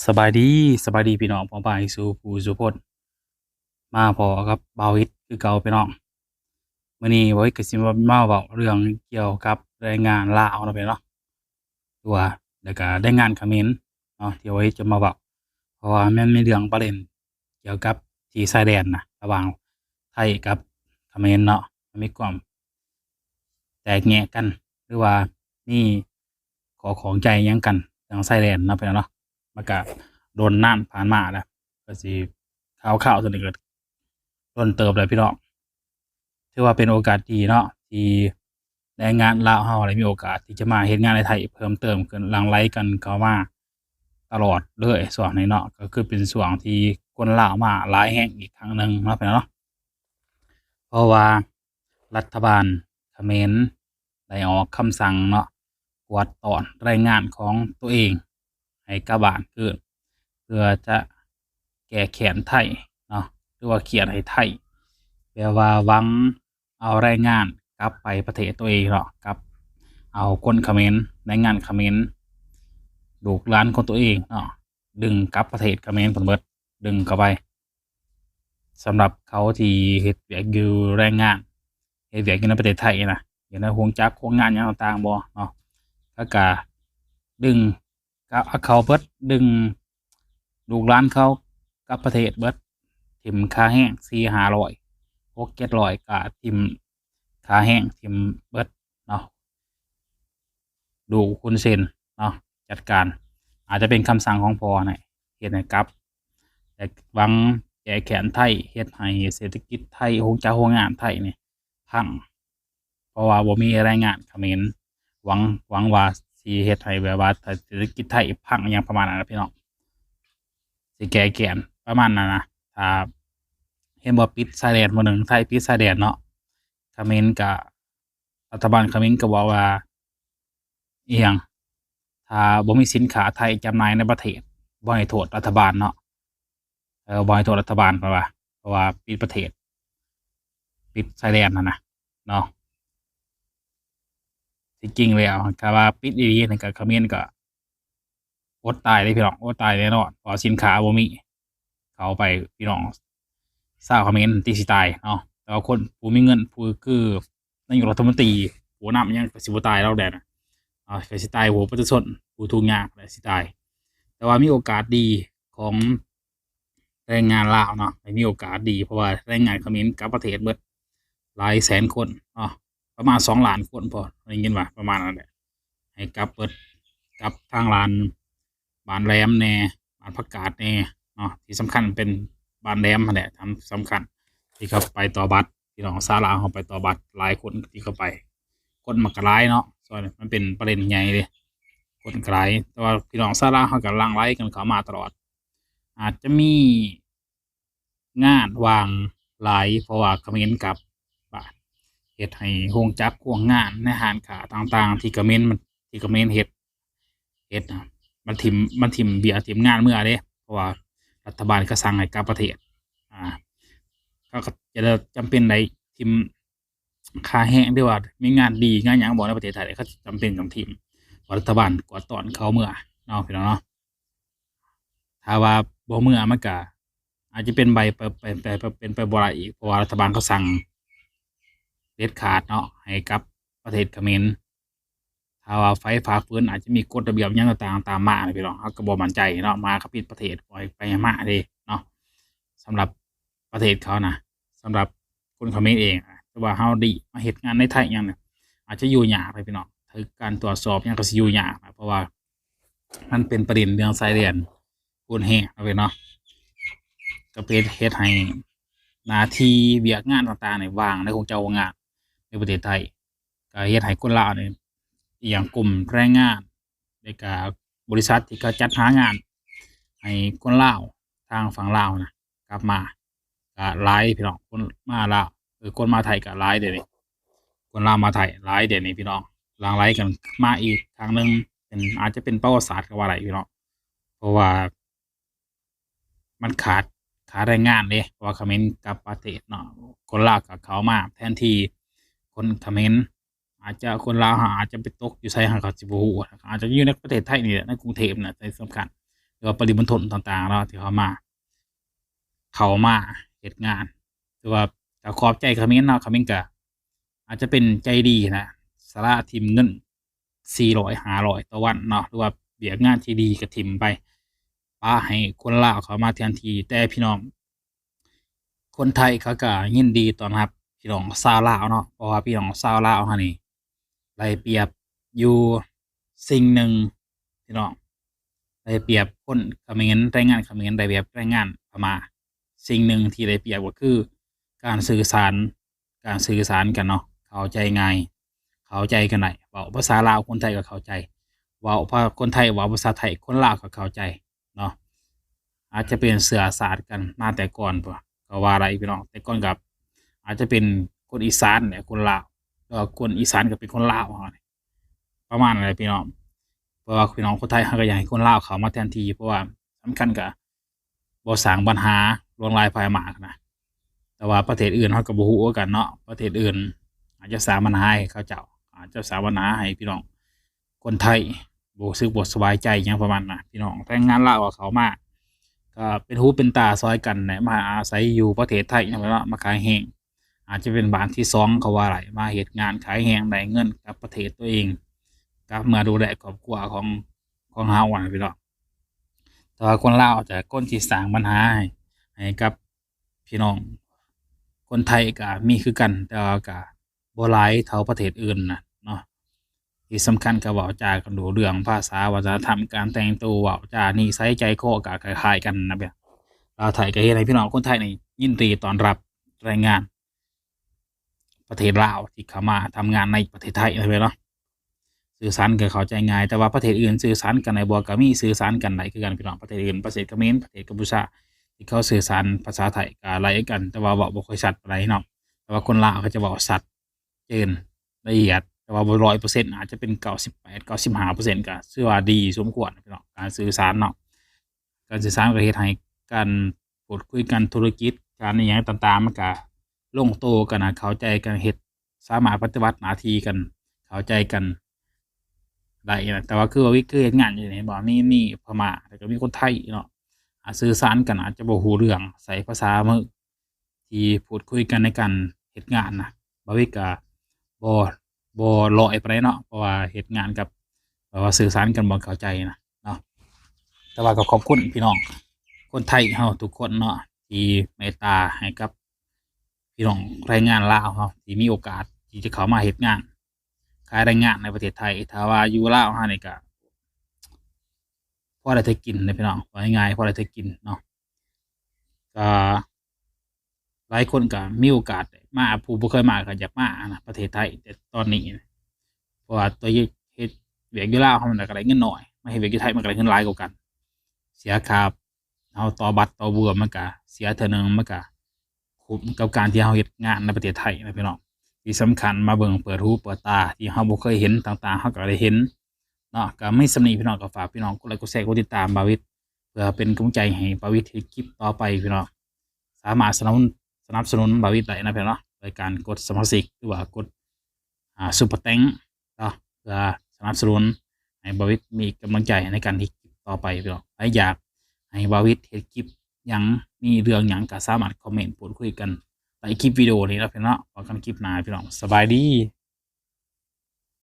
ສະບາຍດີ ສະບາຍດີພີ່ນ້ອງປ້ອງປາຍສູ່ຜູ້ສູ່ຄົນ. ມາພໍ້ກັບບ່າວອິດຄືເກົ່າພີ່ນ້ອງ. ມື້ນີ້ບ່າວອິດກໍຊິມາເວົ້າເລື່ອງກ່ຽວກັບແຮງງານລາວເນາະພີ່ນ້ອງເນາະ ຫຼືວ່າ ແລ້ວກໍແຮງງານຂະເໝນເນາະ ທີ່ວ່າຈະມາເວົ້າ ເພາະວ່າມັນມີເລື່ອງປະເດັນກ່ຽວກັບທີ່ຊາຍແດນນະ ລະຫວ່າງໄທກັບຂະເໝນເນາະ ມັນມີຄວາມແຕກແຍກກັນ ຫຼືວ່າມີຂໍ້ຂ້ອງໃຈຫຍັງກັນທາງຊາຍແດນເນາະພີ່ນ້ອງເນາະ. ມັນກະດົນນານຜ່ານມາແລ້ວ ກໍຊິຂ່າວໆ ສ່ວນນີ້ກໍດົນເຕີບແລ້ວພີ່ນ້ອງ. ຖືວ່າເປັນໂອກາດດີເນາະ ທີ່ແຮງງານລາວເຮົາໄດ້ມີໂອກາດທີ່ຈະມາເຮັດງານໃນໄທເພີ່ມເຕີມຂຶ້ນ ຫຼັ່ງໄຫຼກັນເຂົ້າມາຕະຫຼອດເລີຍຊ່ວງນີ້ເນາະ. ກໍຄືເປັນຊ່ວງທີ່ຄົນລາວມາຫຼາຍແຮງອີກຄັ້ງໜຶ່ງເນາະພີ່ນ້ອງເນາະ ເພາະວ່າ ລັດຖະບານຂະເໝນໄດ້ອອກຄຳສັ່ງເນາະ ກວາດຕ້ອນແຮງງານຂອງຕົວເອງໃຫ້ກັບບ້ານຄືນ ເພື່ອຈະແກ້ແຄ້ນໄທເນາະ ຫຼືວ່າຄຽດໃຫ້ໄທ ແບບວ່າຫວັງເອົາແຮງງານກັບໄປປະເທດຕົວເອງເນາະ ກັບເອົາຄົນຂະເໝນ ແຮງງານຂະເໝນ ລູກຫຼານຂອງຕົວເອງເນາະ ດຶງກັບປະເທດຂະເໝນພຸ້ນເບິດ ດຶງເຂົ້າໄປ. ສຳລັບເຂົາທີ່ເຮັດວຽກຢູ່ແຮງງານ ເຮັດວຽກຢູ່ໃນປະເທດໄທນະ ຢູ່ໃນໂຮງຈັກໂຮງງານຫຍັງຕ່າງໆບໍ່ເນາະ ເຂົາກະດຶງ ກະເອົາເຂົາເບິດ ດຶງລູກຫຼານເຂົາກັບປະເທດເບິດ ຖິ້ມຄ່າແຮງສີ່ຫ້າຮ້ອຍ ຫົກເຈັດຮ້ອຍ ກະຖິ້ມຄ່າແຮງ ຖິ້ມເບິດເນາະ. ລູກຄຸນເຊັນເນາະ ຈັດການ ອາດຈະເປັນຄຳສັ່ງຂອງພໍ່ນະ ເຮັດໃຫ້ກັບ ແລະ ຫວັງແກ້ແຄ້ນໄທ ເຮັດໃຫ້ເສດຖະກິດໄທ ໂຮງຈັກໂຮງງານໄທນີ້ພັງ ເພາະວ່າບໍ່ມີແຮງງານຂະເໝນ ຫວັງ ຫວັງວ່າຊິເຮັດໃຫ້ແບບວ່າເສດຖະກິດໄທພັງ ອີ່ຫຍັງປະມານນັ້ນນະພີ່ນ້ອງ ຊິແກ້ແຄ້ນປະມານນັ້ນນະ. ຖ້າເຫັນບໍ່ ປິດຊາຍແດນ ມື້ໜຶ່ງໄທປິດຊາຍແດນເນາະ ຂະເໝນກະ ລັດຖະບານຂະເໝນກໍບອກວ່າ ອີ່ຫຍັງ ຖ້າບໍ່ມີສິນຄ້າໄທຈຳໜ່າຍໃນປະເທດ ບໍ່ໃຫ້ໂທດລັດຖະບານເນາະ ເອີ ບໍ່ໃຫ້ໂທດລັດຖະບານ ເພິ່ນວ່າ ເພາະວ່າປິດປະເທດ ປິດຊາຍແດນຫັ້ນນະເນາະ. ທີ່ຈິງແລ້ວ ຖ້າວ່າປິດອີ່ຫຼີນີ້ກໍ ຂະເໝນກໍ ອົດຕາຍເດ້ພີ່ນ້ອງ ອົດຕາຍແນ່ນອນ ເພາະວ່າສິນຄ້າບໍ່ມີເຂົ້າໄປ ພີ່ນ້ອງຊາວຂະເໝນຕິຊິຕາຍເນາະ. ແຕ່ວ່າຄົນຜູ້ມີເງິນ ຜູ້ຄືນາຍົກລັດຖະມົນຕີ ຜູ້ນຳຫຍັງກໍຊິບໍ່ຕາຍດອກແດ່ນະ ອາ ກໍຊິຕາຍພວກປະຊາຊົນຜູ້ທຸກຍາກແຫຼະຊິຕາຍ. ແຕ່ວ່າມີໂອກາດດີຂອງແຮງງານລາວເນາະ ໄດ້ມີໂອກາດດີ ເພາະວ່າແຮງງານຂະເໝນກັບປະເທດເບິດຫຼາຍແສນຄົນເນາະ ປະມານສອງລ້ານຄົນພໍ ໄດ້ຍິນວ່າປະມານນັ້ນແຫຼະ ໃຫ້ກັບເບິດ ກັບທາງລ້ານ ບ້ານແຫຼມແດ່ ບ້ານຜັກກາດແດ່ເນາະ ທີ່ສຳຄັນເປັນບ້ານແຫຼມຫັ້ນແຫຼະ ສຳ ສຳຄັນ ທີ່ເຂົາໄປຕໍ່ບັດ ພີ່ນ້ອງຊາວລາວເຮົາໄປຕໍ່ບັດຫຼາຍຄົນທີ່ເຂົາໄປ ຄົນມັນກໍຫຼາຍເນາະ ສ່ວນມັນເປັນປະເດັນໃຫຍ່ເດ້ ຄົນກໍຫຼາຍ ແຕ່ວ່າພີ່ນ້ອງຊາວລາວເຮົາກໍຫຼັ່ງໄຫຼກັນເຂົ້າມາຕະຫຼອດ ອາດຈະມີ ງານຫວ່າງຫຼາຍ ເພາະວ່າຂະເໝນກັບບ້ານ ເຮັດໃຫ້ໂຮງຈັກໂຮງງານໃນຮ້ານຄ້າຕ່າງໆ ທີ່ຂະເໝນ ທີ່ຂະເໝນເຮັດ ເຮັດນະ ມັນຖິ້ມ ມັນຖິ້ມວຽກຖິ້ມງານເມືອເດ້ ເພາະວ່າລັດຖະບານກໍສັ່ງໃຫ້ກັບປະເທດ ອາ ເຂົາກໍຈະຈຳເປັນໄດ້ຖິ້ມ ຄ່າແຮງ ຫຼືວ່າມີງານດີງານຫຍັງບໍ່ໃນປະເທດໄທ ເຂົາຈຳເປັນຕ້ອງຖິ້ມ ເພາະລັດຖະບານກວາດຕ້ອນເຂົາເມືອເນາະ ພີ່ນ້ອງເນາະ. ຖ້າວ່າບໍ່ເມືອ ມັນກະອາດຈະເປັນໄປ ໄປ ໄປ ໄປ ເປັນໄປບໍ່ໄດ້ອີກ ເພາະວ່າລັດຖະບານເຂົາສັ່ງເດັດຂາດເນາະ ໃຫ້ກັບປະເທດຂະເໝນ. ຖ້າວ່າໃຜຝ່າຝືນ ອາດຈະມີກົດລະບຽບຫຍັງຕ່າງໆຕາມມານະ ພີ່ນ້ອງ ເຮົາກໍບໍ່ໝັ້ນໃຈເນາະ ມາກໍປິດປະເທດ ປ່ອຍໄປມາເດ້ເນາະ ສຳລັບປະເທດເຂົານະ ສຳລັບຄົນຂະເໝນເອງນະ. ແຕ່ວ່າເຮົາດີ ມາເຮັດງານໃນໄທຫຍັງນະ ອາດຈະຢູ່ຍາກເດ້ພີ່ນ້ອງ ຖືກການກວດສອບຫຍັງກໍຊິຢູ່ຍາກນະ ເພາະວ່າມັນເປັນປະເດັນເລື່ອງຊາຍແດນ ໂຫດແຮງເນາະ ເນາະ ກໍເປັນເຮັດໃຫ້ໜ້າທີ່ວຽກງານຕ່າງໆນີ້ວ່າງໃນຂອງເຈົ້າຂອງງານໃນປະເທດໄທ ກໍເຮັດໃຫ້ຄົນລາວນີ້ ອີ່ຫຍັງ ກົມແຮງງານ ແລ້ວກໍບໍລິສັດທີ່ເຂົາຈັດຫາງານໃຫ້ຄົນລາວ ທາງຝັ່ງລາວນະ ກັບມາ ກໍຫຼາຍພີ່ນ້ອງ ຄົນມາລາວ ເອີ ຄົນມາໄທກໍຫຼາຍດຽວນີ້ ຄົນລາວມາໄທຫຼາຍດຽວນີ້ພີ່ນ້ອງ ຫຼັ່ງໄຫຼກັນມາອີກຄັ້ງໜຶ່ງ ເປັນ ອາດຈະເປັນປະຫວັດສາດກໍວ່າໄດ້ພີ່ນ້ອງ ເພາະວ່າ ມັນຂາດ ຂາດແຮງງານເດ້ ເພາະວ່າຂະເໝນກັບປະເທດເນາະ ຄົນລາວກໍເຂົ້າມາ ແທນທີ່ຄົນຂະເໝນ ອາດຈະ ຄົນລາວເຮົາອາດຈະໄປຕົກຢູ່ໃສເຮົາກໍຊິບໍ່ຮູ້ ອາດຈະຢູ່ໃນປະເທດໄທນີ້ແຫຼະ ໃນກຸງເທບນະ ທີ່ສຳຄັນ ຫຼືວ່າປະລິມົນທົນຕ່າງໆເນາະ ທີ່ເຂົ້າມາ ເຂົ້າມາເຮັດງານ. ຖືວ່າກໍຂອບໃຈຂະເໝນເນາະ, ຂະເໝນກໍອາດຈະເປັນໃຈດີນະ, ສະຫຼະຖິ້ມເງິນສີ່ຮ້ອຍ ຫ້າຮ້ອຍຕໍ່ວັນເນາະ ຫຼືວ່າວຽກງານທີ່ດີກໍຖິ້ມໄປ ປະໃຫ້ຄົນລາວເຂົ້າມາແທນທີ່. ແຕ່ພີ່ນ້ອງຄົນໄທເຂົາກໍຍິນດີຕ້ອນຮັບພີ່ນ້ອງຊາວລາວເນາະ, ເພາະວ່າພີ່ນ້ອງຊາວລາວເຮົານີ້ໄດ້ປຽບຢູ່ສິ່ງໜຶ່ງ ພີ່ນ້ອງ, ໄດ້ປຽບຄົນຂະເໝນ, ແຮງງານຂະເໝນໄດ້ປຽບແຮງງານພະມ້າ. ສິ່ງໜຶ່ງທີ່ໄດ້ປຽບກໍຄືການສື່ສານ, ການສື່ສານກັນເນາະ, ເຂົ້າໃຈງ່າຍ, ເຂົ້າໃຈກັນໄດ້. ເວົ້າພາສາລາວຄົນໄທກໍເຂົ້າໃຈ, ເວົ້າພາ ຄົນໄທເວົ້າພາສາໄທຄົນລາວກໍເຂົ້າໃຈເນາະ. ອາດຈະເປັນເຊື້ອຊາດກັນມາແຕ່ກ່ອນ ກໍວ່າໄດ້ພີ່ນ້ອງ, ແຕ່ກ່ອນກໍອາດຈະເປັນຄົນອີສານແຫຼະຄົນລາວ, ແລ້ວຄົນອີສານກໍເປັນຄົນລາວເຮົານີ້ ປະມານນັ້ນແຫຼະພີ່ນ້ອງ. ເພາະວ່າພີ່ນ້ອງຄົນໄທເຮົາກໍຢາກໃຫ້ຄົນລາວເຂົ້າມາແທນທີ່, ເພາະວ່າສຳຄັນກໍບໍ່ສ້າງບັນຫາຫຼວງຫຼາຍພາຍມາກນະ. ແຕ່ວ່າປະເທດອື່ນເຮົາກໍບໍ່ຮູ້ຄືກັນເນາະ, ປະເທດອື່ນອາດຈະສ້າງບັນຫາໃຫ້ເຂົາເຈົ້າ, ອາດຈະສ້າງບັນຫາໃຫ້ພີ່ນ້ອງຄົນໄທບໍ່ຮູ້ສຶກບໍ່ສະບາຍໃຈຫຍັງປະມານນັ້ນ ພີ່ນ້ອງ. ແຮງງານລາວກໍເຂົ້າມາ ກໍເປັນຫູເປັນຕາຊ່ອຍກັນແຫຼະ, ມາອາໄສຢູ່ປະເທດໄທນຳເນາະ, ມາຂາຍແຮງ. ອາດຈະເປັນບ້ານທີສອງກໍວ່າໄດ້, ມາເຮັດງານຂາຍແຮງໄດ້ເງິນກັບປະເທດຕົວເອງ, ກັບເມືອດູແລຄອບຄົວຂອງ ຂອງເຮົານະພີ່ນ້ອງ. ແຕ່ວ່າຄົນລາວຈະຄົນທີ່ສ້າງບັນຫາໃຫ້ ໃຫ້ກັບພີ່ນ້ອງຄົນໄທກໍມີຄືກັນ, ແຕ່ວ່າກໍບໍ່ຫຼາຍເທົ່າປະເທດອື່ນນະເນາະ. ທີ່ສຳຄັນກໍເວົ້າຈາກັນຮູ້ເລື່ອງ, ພາສາ, ວັດທະນະທຳ, ການແຕ່ງໂຕ, ເວົ້າຈາ, ນິໄສໃຈຄໍກໍຄ້າຍໆກັນນະ. ແບບລາວໄທກໍເຮັດໃຫ້ພີ່ນ້ອງຄົນໄທນີ້ຍິນດີຕ້ອນຮັບແຮງງານ ປະເທດລາວທີ່ເຂົ້າມາທຳງານໃນປະເທດໄທນະພີ່ນ້ອງ. ສື່ສານກໍເຂົ້າໃຈງ່າຍ, ແຕ່ວ່າປະເທດອື່ນສື່ສານກັນໄດ້ບໍ່? ກໍມີ, ສື່ສານກັນໄດ້ຄືກັນພີ່ນ້ອງ. ປະເທດອື່ນ, ປະເທດຂະເໝນ, ປະເທດກຳປູເຈຍ ທີ່ເຂົາສື່ສານພາສາໄທກໍໄດ້ຄືກັນ, ແຕ່ວ່າເວົ້າບໍ່ຄ່ອຍຊັດປານໃດເນາະ. ແຕ່ວ່າຄົນລາວເຂົາຈະເວົ້າຊັດເຈີນລະອຽດ, ແຕ່ວ່າບໍ່ຮ້ອຍເປີເຊັນ, ອາດຈະເປັນເກົ້າສິບແປດ ເກົ້າສິບຫ້າເປີເຊັນ ກໍຖືວ່າດີສົມຄວນພີ່ນ້ອງ, ການສື່ສານເນາະ. ການສື່ສານກໍເຮັດໃຫ້ການ ພູດຄຸຍກັນທຸລະກິດ ການອີ່ຫຍັງຕ່າງໆ ມັນກະລົງໂຕກັນນະ, ເຂົ້າໃຈກັນ, ເຮັດ ສາມາດປະຕິບັດໜ້າທີ່ກັນ, ເຂົ້າໃຈກັນໄດ້ນະ. ແຕ່ວ່າຄືວ່າວິກຄືເຮັດງານຢູ່ນີ້ ເຫັນບໍ່? ມີ ມີພະມ້າ ແລ້ວກໍມີຄົນໄທເນາະ, ອາ ສື່ສານກັນອາດຈະບໍ່ຮູ້ເລື່ອງ, ໃຊ້ພາສາມືທີ່ພູດຄຸຍກັນໃນການເຮັດງານນະ. ບ່າວວິກກະບໍ່ ບໍ່ຮ້ອຍປານໃດເນາະ, ເພາະວ່າເຮັດງານກັບ ແບບວ່າສື່ສານກັນບໍ່ເຂົ້າໃຈນະເນາະ. ແຕ່ວ່າກໍຂອບຄຸນພີ່ນ້ອງຄົນໄທເຮົາທຸກຄົນເນາະ ທີ່ເມດຕາໃຫ້ກັບພີ່ນ້ອງແຮງງານລາວເຮົາ ທີ່ມີໂອກາດທີ່ຈະເຂົ້າມາເຮັດງານຂາຍແຮງງານໃນປະເທດໄທ. ຖ້າວ່າຢູ່ລາວເຮົານີ້ກະພໍໄດ້ແຕ່ກິນເດ້ພີ່ນ້ອງ, ເວົ້າງ່າຍໆ ພໍໄດ້ແຕ່ກິນເນາະ. ກະ ຫຼາຍຄົນກໍມີໂອກາດໄດ້ມາ, ຜູ້ບໍ່ເຄີຍມາກໍຢາກມານະ ປະເທດໄທ ແຕ່ຕອນນີ້ນະ. ເພາະວ່າຕົວເຮັດວຽກຢູ່ລາວເຮົາມັນກໍໄດ້ເງິນໜ້ອຍ, ມາເຮັດວຽກຢູ່ໄທມັນກໍໄດ້ເງິນຫຼາຍກວ່າກັນ. ເສຍຄ່າ ເຮົາຕໍ່ບັດຕໍ່ເບື້ອ ມັນກໍເສຍເທື່ອໜຶ່ງ, ມັນກໍຄຸ້ມກັບການທີ່ເຮົາເຮັດງານໃນປະເທດໄທນະພີ່ນ້ອງ. ທີ່ສຳຄັນມາເບິ່ງເປີດຫູເປີດຕາ ທີ່ເຮົາບໍ່ເຄີຍເຫັນຕ່າງໆ ເຮົາກໍໄດ້ເຫັນ ເນາະ. ກໍມີສ່ຳນີ້ພີ່ນ້ອງ, ກໍຝາກພີ່ນ້ອງກົດໄລກົດແຊ ກົດຕິດຕາມບ່າວວິດ ເພື່ອເປັນກຳລັງໃຈໃຫ້ບ່າວວິດເຮັດຄລິບຕໍ່ໄປພີ່ນ້ອງ. ສາມາດສະໜັບສະໜູນ ສະໜັບສະໜູນບ່າວວິດໄດ້ນະພີ່ນ້ອງເນາະ ໂດຍການກົດສະມາຊິກ ຫຼືວ່າກົດ ອ່າ ຊຸບເປີແຕັງເນາະ ເພື່ອສະໜັບສະໜູນໃຫ້ບ່າວວິດມີກຳລັງໃຈໃນການເຮັດຄລິບຕໍ່ໄປພີ່ນ້ອງ. ໃຜຢາກໃຫ້ບ່າວວິດເຮັດຄລິບຫຍັງ ມີເລື່ອງຫຍັງ ກໍສາມາດຄອມເມັນພູດຄຸຍກັນໃຕ້ຄລິບວິດີໂອນີ້ເນາະພີ່ນ້ອງເນາະ. ພໍ້ກັນຄລິບໜ້າພີ່ນ້ອງ, ສະບາຍດີ.